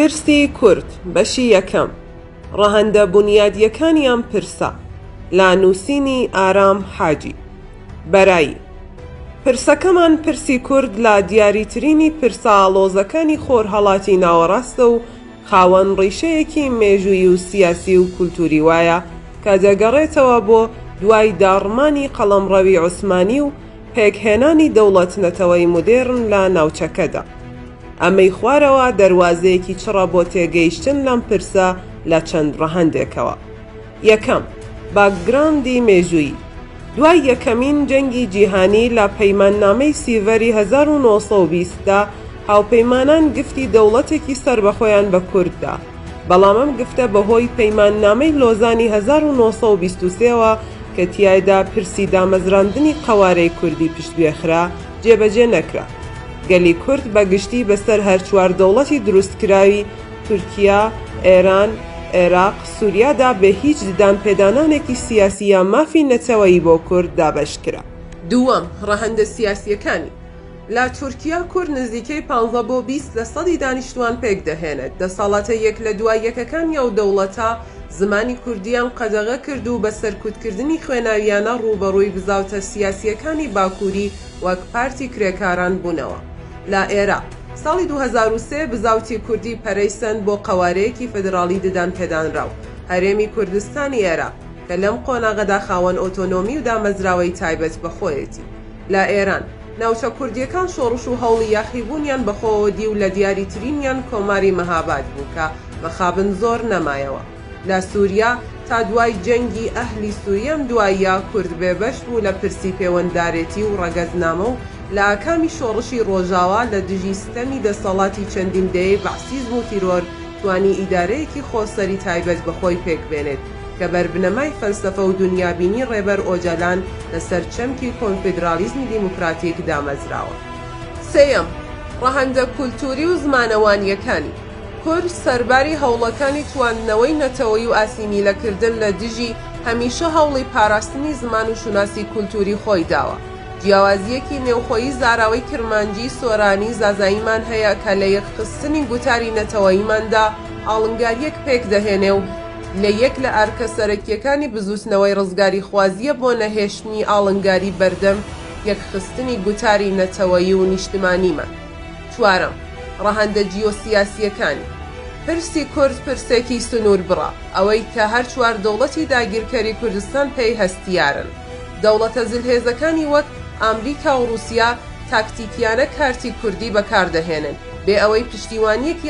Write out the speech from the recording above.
پرسی کورد، بەشی یەکەم، ڕەهەندە بونیادییەکانی ئەم پرسە، لە نووسینی ئارام حاجی بەرایی. پرسەکەمان پرسی کورد لە دیاریترینی پرسە ئاڵۆزەکانی خۆرهەڵاتی ناوەڕاستە و خاوەن ڕیشەیەکی مێژوویی و سیاسی و کولتووری وایە کە دەگەڕێتەوە بۆ دوای داڕمانی قەڵەمڕەوی عوسمانی و پێکهێنانی دەوڵەت-نەتەوەی مودێڕن لە ناوچەکەدا. ئەمەی خوارەوە دەروازەیەکی چڕە بۆ تێگەیشتن لەم پرسە لە چەند ڕەهەندێکەوە. یەکەم، باکگراوندی مێژوویی. دوای یەکەمین جەنگی جیهانی لە پەیماننامەی سیڤەری 1920 دا هاوپەیمانان گفتی دەوڵەتێکی سەربەخۆیان بە کورد دا، بەڵام ئەم گفتە بەهۆی پەیماننامەی لۆزانی 1923 وە کە تیایدا پرسی دامەزراندنی قەوارەی کوردی پشتگوێ خرا، جێبەجێ نەکرا. گەلی کورد بە گشتی بەسەر هەرچوار دەوڵەتی دروستکراوی، تورکیا، ئێران، عێراق، سوریادا بێ هیچ ددانپێدانانێکی سیاسی یا مافی نەتەوەیی بۆ کورد دابەش کرا. دووەم، ڕەهەندە سیاسییەکانی. لە تورکیا کورد نزیکەی پانزە بۆ 20 لە سەدی دانیشتووان پێک دەهێنێت. دەسەڵاتە یەک لە دوای یەکەکانی ئەو دەوڵەتە زمانی کوردییان قەدەغە کرد و بە سەرکوتکردنی خوێناوییانە ڕووبەڕووی بزاوتە سیاسییەکانی باکووری وەک پارتی کرێکاران بوونەوە. لە ئێراق، ساڵی 2003 بزاوتی کوردی پەرەی سەند بۆ قەوارەیەکی فیدراڵی ددانپێدانراو، هەرێمی کوردستانی ئێراق، کە لەم قۆناغەدا خاوەن ئۆتۆنۆمی و دامەزراوەی تایبەت بە خۆیەتی. لە ئێران، ناوچە کوردییەکان شۆڕش و هەوڵی یاخیبوونیان بەخۆوە دی و لە دیاریترینیان کۆماری مەهاباد بوو کە مەخابن زۆر نەمایەوە. لە سوریا، تا دوای جەنگی ئەهلی سوریە ئەم دواییە کورد بێبەش بوو لە پرسی پێوەنددارێتی و ڕەگەزنامە و لە ئاکامی شۆڕشی ڕۆژاوا لە دژی ستەمی دەسەڵاتی چەندین دەیەی بەعسیزم و تیرۆر توانی ئیدارەیەکی خۆسەری تایبەت بە خۆی پێک بێنێت کە بەربنەمای فەلسەفە و دونیابینی ڕێبەر ئۆجالان لە سەر چەمکی کۆنفیدراڵیزمی دیموکراتیک دامەزراوە. سێیەم، ڕەهەندە کولتووری و زمانەوانییەکانی. کورد سەرباری هەوڵەکانی تواندنەوەی نەتەوەیی و ئاسیمیلەکردن لە دژی، هەمیشە هەوڵی پاراستنی زمان و شوناسی کولتووری خۆی داوە. جیاوازییەکی نێوخۆیی زاراوەی کرمانجی، سۆرانی، زازاییمان هەیە کە لە یەکخستنی گوتاری نەتەوەییماندا ئاڵنگارییەک پێک دەهێنێ و لە یەک لە ئەرکە سەرەکییەکانی بزووتنەوەی ڕزگاریخوازییە بۆ نەهێشتنی ئاڵنگاری بەردەم یەکخستنی گوتاری نەتەوەیی و نیشتمانیمان. چوارەم، ڕەهەندە جیۆسیاسییەکانی پرسی کورد پرسێکی سنووربڕە، ئەوەی کە هەر چوار دەوڵەتی داگیرکەری کوردستان پێی هەستیارن. دەوڵەتە زلهێزەکانی وەک ئامریکا و ڕووسیا تاکتیکیانە کارتی کوردی بەکار دەهێنن، بێ ئەوەی پشتیوانییەکی.